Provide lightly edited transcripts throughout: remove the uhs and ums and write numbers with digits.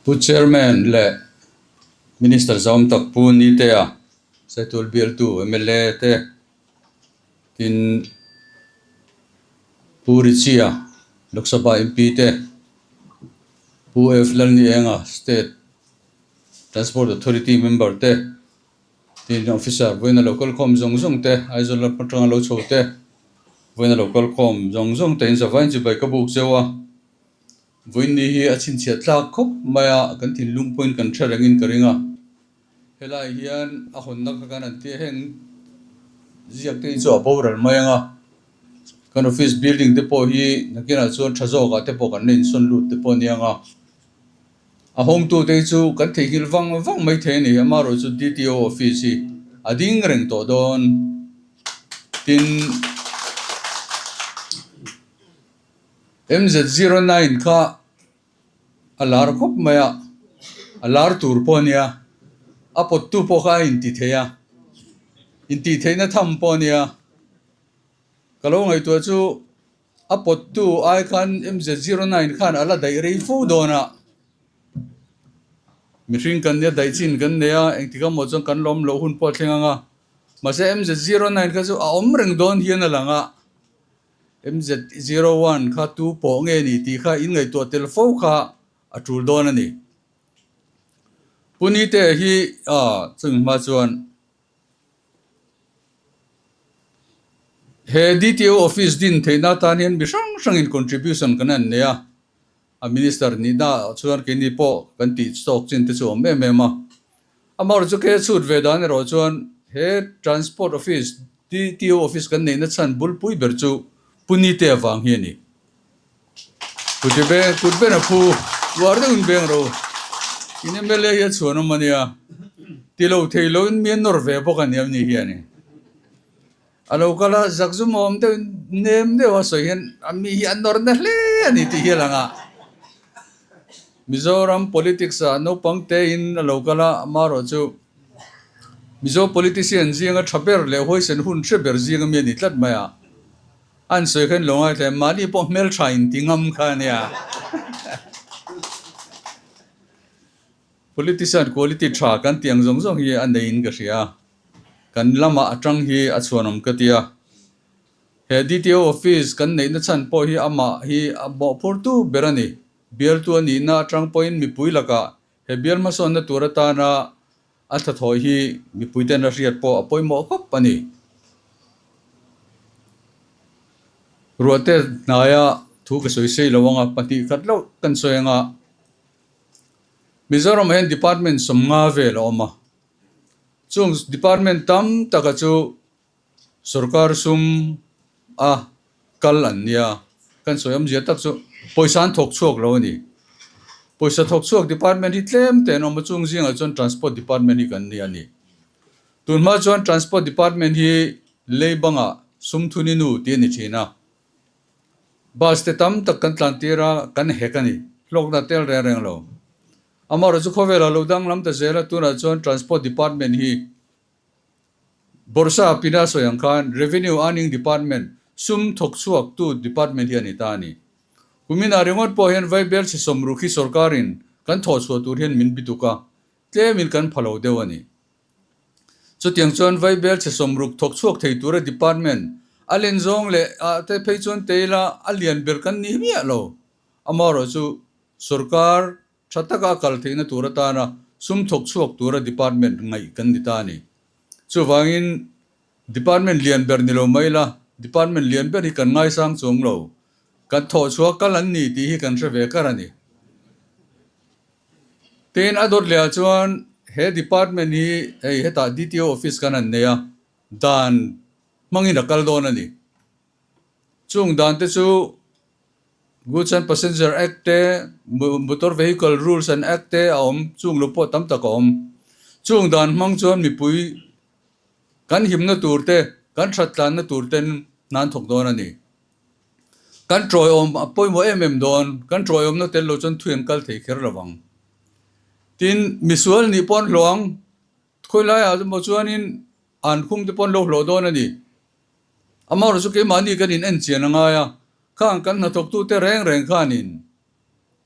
Pu Chairman leh Minister zawm tak Pu Nitea Saitul bialtu mla te tin Pu Richie-a Lok Sabha MP te Pu F Lalnienga State Transport Authority member te tin officer vawiina lo kalkhawm zawng zawng te Aizawl lam atanga lo chho te vawiina lo kalkhawm zawng zawng te in zavaiin chibai ka buk zeuh a. Vawiinni hi a chhinchhiah tlak khawp mai a, kan thinlung pawhin kan hre rengin ka ring a. Helai hian a hawnna kha kan han tia heng ziak te hi chu a boral mai ang a, kan office building te pawh hi nakinah chuan tha zawkah te pawh kan la insawn lut te pawh a nia ang a. A hawngtu te hi chu kan theihnghilh vang vang mai thei a ni, amaherawh chu DTO office hi a ding reng tawh dawn. Tin. MZ09 kha a lar khawp mai a, a lar tur pawh a nia, a pawttu pawh kha a intih theih a, intih theihna tham pawh a nia. Ka lo ngaihtuah chu a pawttu ai khan MZ09 khan a la daih rei fo dawn a, mihring kan nia daih chin kan nei a, engtik emaw chuan kan lawm loh hun pawh a thleng ang a, mahse MZ09 kha chu a awm reng dawn hian a lang a. MZ01 kha tu pawh nge ni tih kha in ngaihtuah tel fo kha a tul dawn a ni. Pu Nite hi chumi hma chuan he DTO office din theihna atan hian mi hrang hrangin contribution kan han nei a. A minister nihna chuan keini pawh kan tih chawk chin te chu a awm em em a. Amaherawhchu chu kei a chhut ve dan erawh chuan he Transport Office, DTO Office kan neihna chhan bulpui ber chu Pu Nite avang hi a ni. Pu Tibe, kut ben a phu, uar deuhin beng ro. In mla hi a chhuan awm a nia. Ti lo thei loin mi a nawr ve bawk a ni awm ni hian. A lo kal a, zakzum awm deuh in nem deuh a sawi hian a mi hi a nawr na hle a ni tih hi a lang a. Mizoram politics ah naupang te in a lo kal a, amaherawh chu Mizo politician zinga tha ber leh huaisen hun hre ber zinga mi a ni tlat mai a. A an sawi khan lo ngaithla em, mahni pawh hmeltha in ti ngam kha a nia. Politician quality tha kan tih ang zawng zawng hi a neiin ka hria. Kan lamah a tang hi a chhuanawm ka ti a. He DTO office kan neihna chhan pawh hi amah hi a mawhphurtu ber a ni. Bialtu a nihna atang pawhin mipui lakah he bial hmasawnna tur atana a thathawi hi mipuiten a hriat pawh a pawimawh khawp a ni. Ruahte hnaia thu ka sawi sei lo anga 2 khat loh kan sawi anga Mizoramah hian department 50 vel a awm a. Chung department tam taka chu sorkar sum a kal an nia. Kan sawi awmzia tak chu pawisa an thawk chhuak lo a ni. Pawisa thawk chhuak department hi tlem te an awm a, chung zingah chuan transport department hi kan nia a ni. Tunhma chuan transport department hi lei bangah sum thuni nu tih a ni thin a. Bus te tam tak kan tlan tir a, kan hek a ni. Hlawkna tel reng reng lo. Amaherawhchu khawvelah lo danglam ta zel a, tunah chuan Transport Department hi Bawrhsa pina sawi ang khan Revenue Earning Department, sum thawk chhuak tu department hi a ni ta a ni. Kuminah ringawt pawh hian Vaibel chhe 60 hi sorkarin kan thawh chhuah tur hian min bituk a, tlemin kan pha lo deuh a ni. Chutiang chuan Vaibel chhe 60 thawk chhuak thei tura department a len zawng leh ah te phei chuan teila a lian ber kan ni miah lo. Amaherawhchu Sorkar tha taka a kal theihna tur atana sum thawk chhuak tura department ngaih kan ni ta a ni. Chuvangin department lian ber ni lo mai la, department lian ber hi kan ngaisang chuang lo. Kan thawh chhuah kal an ni tih hi kan hre ve kar a ni. Tin, a dawt lehah chuan he department hi hei hetah DTO office kan han nei a, dan hmangin a kal dawn a ni. Chung dan te chu Goods and Passenger Act te, Motor Vehicle Rules and Act te a awm, chung lo pawh tam tak a awm. Chung dan hmang chuan mipui kan himna tur te, kan that tlanna tur ten hna an thawk dawn a ni. Kan tawiawm a pawimawh em em dawn, kan tawiawmna tel lo chuan thui an kal thei kher lo vang. Tin, misual nih pawh an hlawh ang, khawi laiah emaw chuanin an khum te pawh an lo hlawh dawn a ni. Amaherawhchu keimahni kan in en chian a ngai a, khang kan hnathawktute reng reng khanin.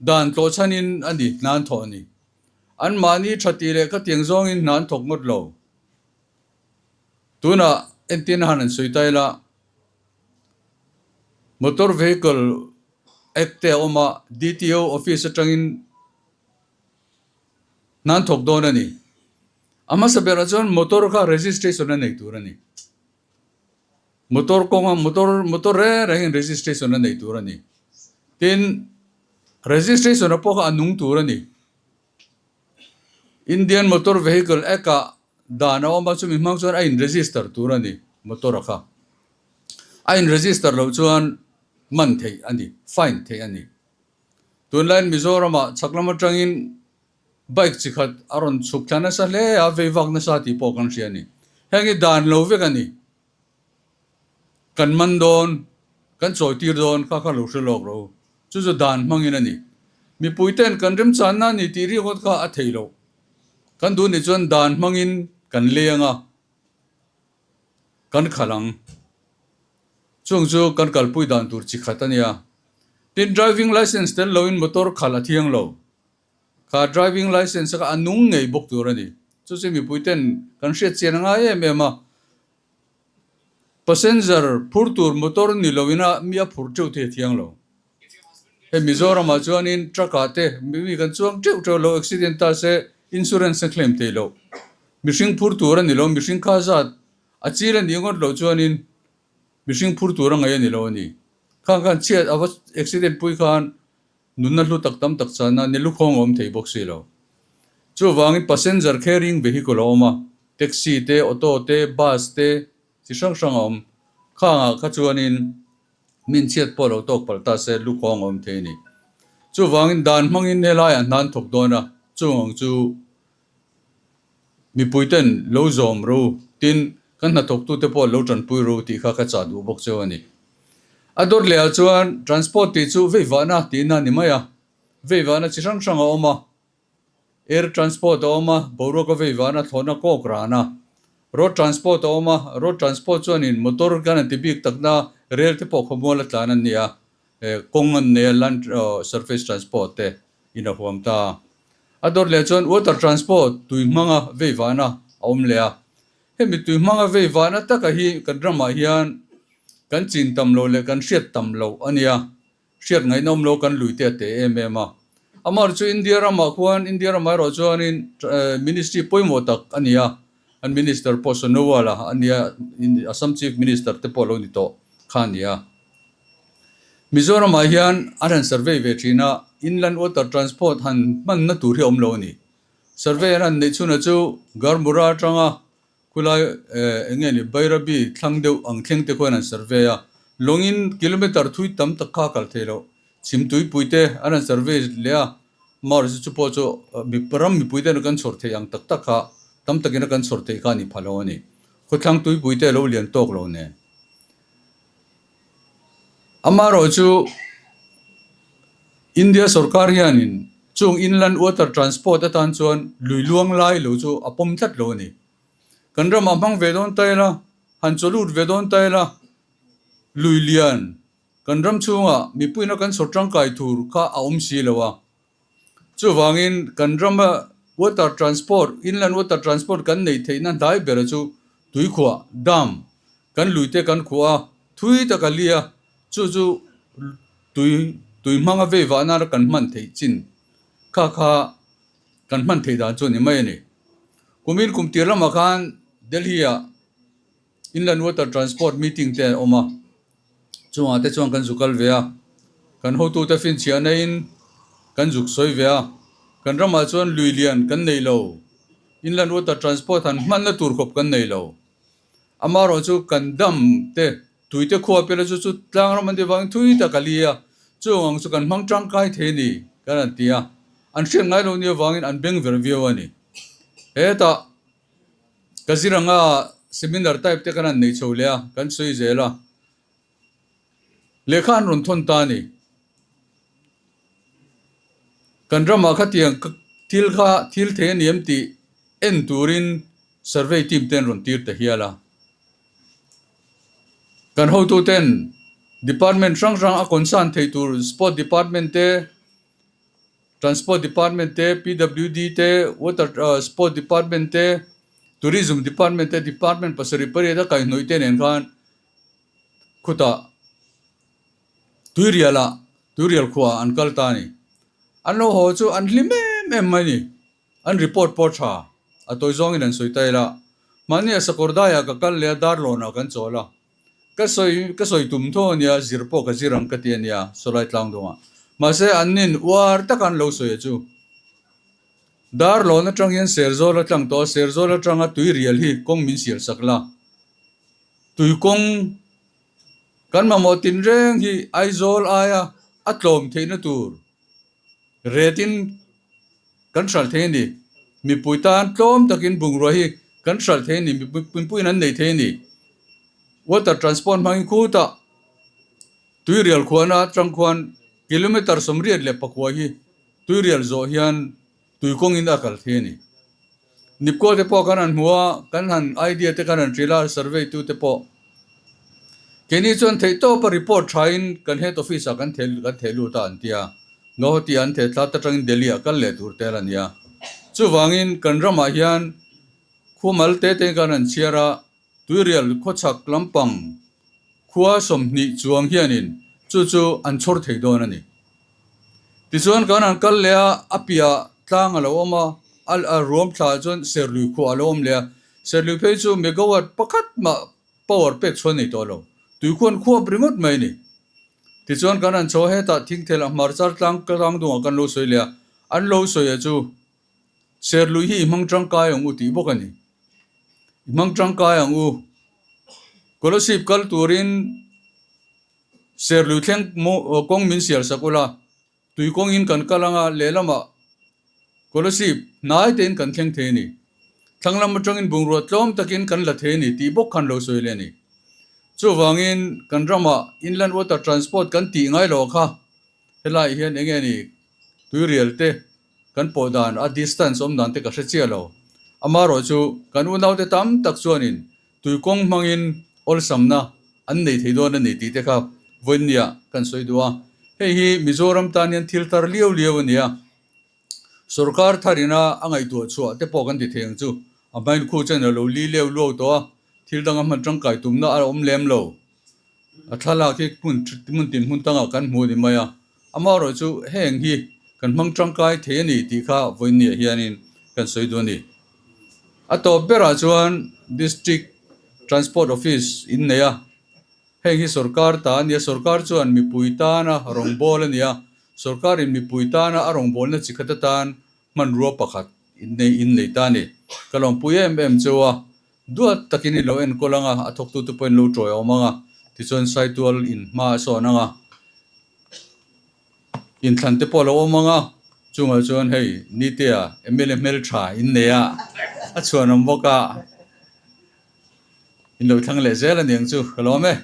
Dan tlawhchhanin a ni, hna an thawh a ni. Anmahni tha tih leh khatiang zawngin hna an thawk ngawt lo. Tunah entirna han an sawi ta ila, Motor Vehicle Act te a awm a, DTO office atangin hna an thawk dawn a ni. A hmasa berah chuan motor kha registration a nei tur a ni. Motor kawnga motor motor reng rengin registration a nei tur a ni. Tin, registration a pawh kha a nung tur a ni. Indian Motor Vehicle Act ah dan a awm a, chumi hmang chuan a in register tur a ni motor a kha. A in register loh chuan man theih a ni, fine theih a ni. Tunlaiin Mizoramah chhak lam atangin Bike chi khat a rawn chhuk thla nasa hle a, vei vak nasa tih pawh kan hria a ni. Heng hi dan lo vek a ni. Kan man dawn, kan chawi tir dawn kha kha lo hre lawk rawh u. Chu chu dan hmangin a ni. Mipui ten kan remchanna a ni tih ringawt kha a thei loh. Kan duh nih chuan dan hmangin kan leng a, kan khalh ang. Chung chu kan kalpui dan tur chi khat a nia. Tin, driving licence tel loin motor khalh a thiang lo. Kha driving licence kha a nung ngei bawk tur a ni. Chu chu mipui ten kan hriat chian a ngai em em a. Passenger phur tur motor ni lo ina mi a phur teuh thei a thiang lo. Hei Mizoram ah chuanin truck ah te mi kan chuang teuh teuh lo accident ta se insurance a claim thei lo. Mihring phur tur a ni lo, mihring kha zat a chil a nih ngawt loh chuanin mihring phur tur a ngaih a ni lo a ni. Khang khan chhiat a va accident pui khan Nunna hlu tak tam tak chana ni lukhawng a awm thei bawk si lo. Chuvangin passenger carrying vehicle a awm a, taxi te, auto te, bus te chi hrang hrang a awm. Khangah kha chuanin min chhiat pawh lo tawk palh ta se lukhawng a awm thei a ni. Chuvangin dan hmangin helaiah hna an thawk dawn a, chung ang chu Mipui ten lo zawm ro tin kan hnathawktute pawh lo tanpui ro tih kha ka chah duh bawk cheu a ni. A dawt leh ah chuan transport tih chu veivahna tihna a ni mai a, veivahna chi hrang hrang a awm a, air transport a awm a, boruaka veivahna thlawhna kawk ran a, road transport a awm a, road transport chuanin motor kan an ti bik takna rel te pawh khawmual a tlan an ni a, kawng an nei a land surface transport te in a huam ta a. A dawt leh chuan water transport tui hmanga vei vahna a awm leh a. Hemi tui hmanga vei vahna taka hi kan ramah hian kan chin tam loh leh kan hriat tam loh a nia. Hriat ngaihna awm lo kan lui te a te em em a. Amaherawhchu chu India ramah khuan India ramah erawh chuanin ministry pawimawh tak a ni a. An minister pawh Sonowal a nia, Assam chief minister te pawh lo ni tawh kha a ni a. Mizoramah hian an han survey ve thin a, inland water transport han hmanna tur hi a awm lo a ni. Survey an han neih chhunah chu Garmura atanga khulai eng nge ni Bairabi thlang deuh ang thleng te khuan an survey a, lawngin kilometer thui tam tak kha a kal thei loh. Chhimtuipui te an han survey leh a, Mars chu pawh chu ram mipui ten kan chhawr theih ang tak tak kha tam takin a kan chhawr theih kha a ni pha lo a ni. Khawthlang tuipui te a lo lian tawk lo nen. Amaherawh chu India sorkar hianin chung inland water transport atan chuan lui luang lai lo chu a pawm tlat lo a ni. Kan ramah hmang ve dawn ta ila, han chaw lut ve dawn ta ila, lui lian kan ram chhungah mipuina kan chhawr tangkai tur kha a awm si lo a. Chuvangin kan rama water transport, inland water transport kan neih theihna hnai bera chu tuikhuah, dam, kan luite kan khuah a, thui tak a li a, chu chu tui tui hmanga vei vah nana kan hman theih chin kha kha kan hman theih dan chu a ni mai a ni. Kumin kum tir lamah khan Delhi-ah Inland Water Transport meeting te an awm a, chungah te chuan kan zuk kal ve a, kan hotute finchhiah naiin kan zuk sawi ve a, kan ramah chuan lui lian kan nei lo, Inland Water Transport han hmanna tur khawp kan nei lo. Amaherawh chu kan dam te tui te khua pela chu chu tlang ram an tih vangin thui tak a li a, chung ang chu kan hmang tangkai thei a ni kan han ti a, an hriat ngai loh ni avangin an beng ver viau a ni. Hetah. Kaziranga seminar type te kan han nei chho leh a, kan sawi zel a, lehkha an rawn thawn ta a ni. Kan ramah khatiang thil kha thil thei a ni em tih en turin survey team te an rawn tir ta hial a. Kan hotuten department hrang hrang a concern thei tur sport department te. Transport Department te, PWD te, Water Sport Department te, Tourism Department te, Department pasarih pariat a kaihhnawih te nen khan khutah Tuirial ah Tuirial khuaah an kal ta a ni. An lo haw chu an hlim em em mai a ni. An report pawh tha a tawi zawngin an sawi ta ila. Mahni a sakawr daiah ka kal leh a darlawnah kan chawl a. Ka sawi ka sawi tum tho a nia, zir pawh ka zir ang ka ti a nia, Sawlai Tlangdungah. Mahse an nin uar taka an lo sawi a chu. Darlawn atang hian Serzawl a tlang tawh a, Serzawl atanga Tuirial hi kawng min sial sak la. Tui kawng kan mamawh tinreng hi Aizawl aia a tlawm theihna tur retin kan hralh thei a ni. Mipui tan tlawm takin bungrua hi kan hralh thei a ni, mipuiin an nei thei a ni. Water transport hmangin khutah Tuirial khuana atang khuan kilometre 84 hi Tuirial zawh hian tui kawngin a kal thei a ni. Nipko te pawh kan han hmu a, kan han idea te kan han hrilh a, survey tu te pawh. Keini chuan theihtawp a report thain kan head office ah kan theh kan theh lut a an ti a, Guwahati ah an theh thla ta tangin Delhi ah kal leh tur tel a ni a. Chuvangin kan ramah hian khumal te te kan han chhiar a, Tuirial khawchhak lampang khua 20 chuang hianin chu chu an chhawr thei dawn a ni. Tichuan kan han kal leh a, a piah tlang a lo awm a, a ruam thla ah chuan Serlui khua a lo awm leh a, Serlui phei chu megawatt pakhat mah power pek chhuan nei tawh lo, tui khuan khuap ringawt mai a ni. Tichuan kan han chho a, hetah thingthel a hmar char tlang tlang dungah kan lo sawi leh a, an lo sawi a chu Serlui hi i hmang tangkai ang u tih bawk a ni. I hmang tangkai ang u. Kolasib kal turin Serlui thleng kawng min sial sak ula, tui kawngin kan kal anga lehlamah Kolasib hnai tein kan thleng thei a ni. Thlang lam atangin bungrua tlawm takin kan la thei a ni tih bawk khan lo sawi leh a ni. Chuvangin kan ramah Inland Water Transport kan tih ngai lo kha Helai hian eng nge ni tuirial te kan pawh dan a distance awm dan te ka hre chiah lo. Amaherawh chu kan unaute tam tak chuanin tuikawng hmangin awlsamna an nei thei dawn a ni tih te kha vawiinniah kan sawi duh a. Hei hi Mizoram tan hian thil tar liau liau a ni a. Sorkar tharina a ngaihtuah chhuah te pawh kan ti thei ang chu. A hmain khu chen a lo li leu luau tawh a, thil danga hman tangkai tumna a awm lem lo. A thlalak hi hmun hmun tin hmun tangah kan hmu a ni mai a, amaherawh chu heng hi kan hmang tangkai thei a ni tih kha vawiinniah hianin kan sawi duh a ni. A tawp berah chuan District Transport Office in nei a, heng hi sorkar ta a ni a, sorkar chuan mipui tana rawngbâwl a ni a, sorkarin mipui tana a rawngbâwlna chi khat atan hmanrua pakhat in nei ta a ni. Ka lawmpui em em cheu a. Duat takin i lo enkawl ang a, a thawktute pawhin lo tawi a awm ang a, tichuan Saitual in hma a sawn ang a, inthlan te pawh a lo awm ang a, chungah chuan hei Nitea mla hmeltha in nei a, a chhuanawm bawk a, in lo thlang leh zel a niang chu ka lawm e.